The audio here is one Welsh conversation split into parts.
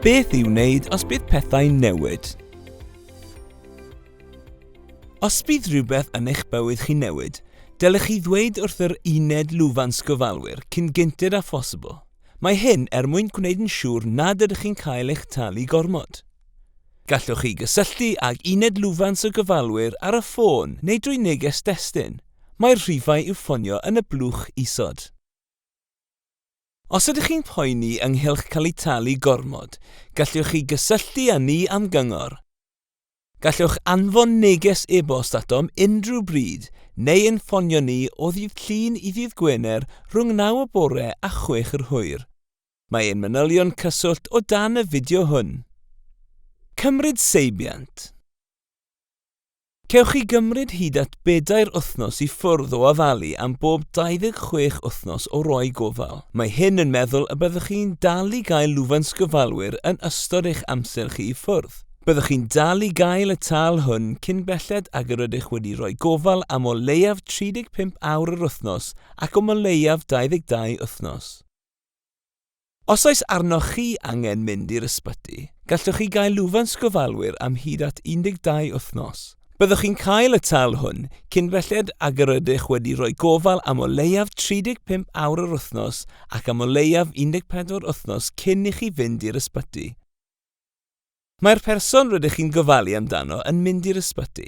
Beth i'w wneud os bydd pethau'n newid? Os bydd rhywbeth yn eich bywyd chi'n newid, dylech chi ddweud wrth yr Uned Lwfans Gofalwyr cyn gynted â phosibl. Mae hyn er mwyn gwneud yn siŵr nad ydych chi'n cael eich talu gormod. Gallwch chi gysylltu ag Uned Lwfans y Gofalwyr ar y ffôn neu drwy neges destun. Mae'r rhifau i'w ffonio yn y blwch isod. Os ydych chi'n poeni ynghylch cael eu talu gormod, gallwch chi gysylltu â ni am gyngor. Gallwch anfon neges e-bost atom unrhyw bryd, neu ein ffonio ni o ddydd Llun i ddydd Gwener rhwng 9 y bore a 6 yr hwyr. Mae ein manylion cyswllt o dan y fideo hwn. Cymryd seibiant. Cewch chi gymryd hyd at bedair wythnos i ffwrdd o ofalu am bob 26 wythnos o roi gofal. Mae hyn yn meddwl y byddwch chi'n dal i gael lwfans gofalwyr yn ystod eich amser chi i ffwrdd. Byddwch chi'n dal i gael y tâl hwn cyn belled ag yr ydych wedi rhoi gofal am o leiaf 35 awr yr wythnos ac am o leiaf 22 wythnos. Os oes arnoch chi angen mynd i'r ysbyty, gallwch chi gael lwfans gofalwyr am hyd at 12 wythnos. Byddwch chi'n cael y tâl hwn cyn belled ag yr ydych wedi rhoi gofal am o leiaf 35 awr yr wythnos ac am o leiaf 14 wythnos cyn i chi fynd i'r ysbyty. Mae'r person rydych chi'n gofalu amdano yn mynd i'r ysbyty.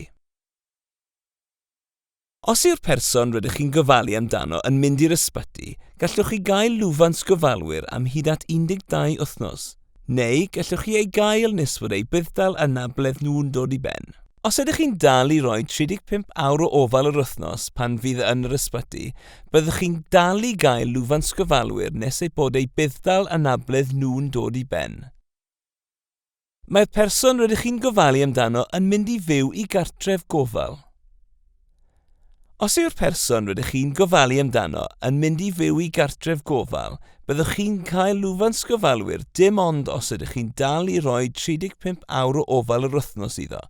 Os yw'r person rydych chi'n gofalu amdano yn mynd i'r ysbyty, gallwch chi gael lwfans gofalwyr am hyd at 12 wythnos, neu gallwch chi ei gael nes fod eu budd-dal anabledd nhw'n dod i ben. Os ydych chi'n dal i roi 35 awr o ofal yr wythnos pan fydd yn yr ysbyty, byddwch chi'n dal i gael lwfans gofalwyr nes eu bod eu budd-dal anabledd nhw'n dod i ben. Mae'r person rydych chi'n gofalu amdano yn mynd i fyw i gartref gofal. Os yw'r person rydych chi'n gofalu amdano yn mynd i fyw i gartref gofal, byddwch chi'n cael lwfans gofalwyr dim ond os ydych chi'n dal i roi 35 awr o ofal yr wythnos iddo,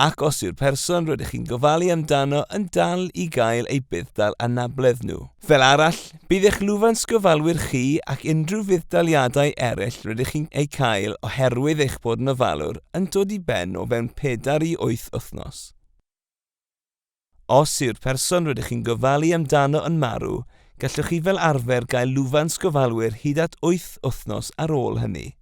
ac os yw'r person rydych chi'n gofalu amdano yn dal i gael eu budd-dal anabledd nhw. Fel arall, bydd eich lwfans gofalwyr chi ac unrhyw fudd-daliadau eraill rydych chi'n eu cael oherwydd eich bod yn ofalwr yn dod i ben o fewn pedair i wyth wythnos. Os yw'r person rydych chi'n gofalu amdano yn marw, gallwch chi fel arfer gael lwfans gofalwyr hyd at wyth wythnos ar ôl hynny.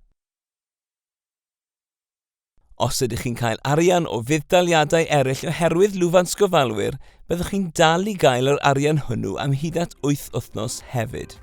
Os ydych chi'n cael arian o fudd-daliadau eraill oherwydd lwfans gofalwyr, byddwch chi'n dal i gael yr arian hwnnw am hyd at wyth wythnos hefyd.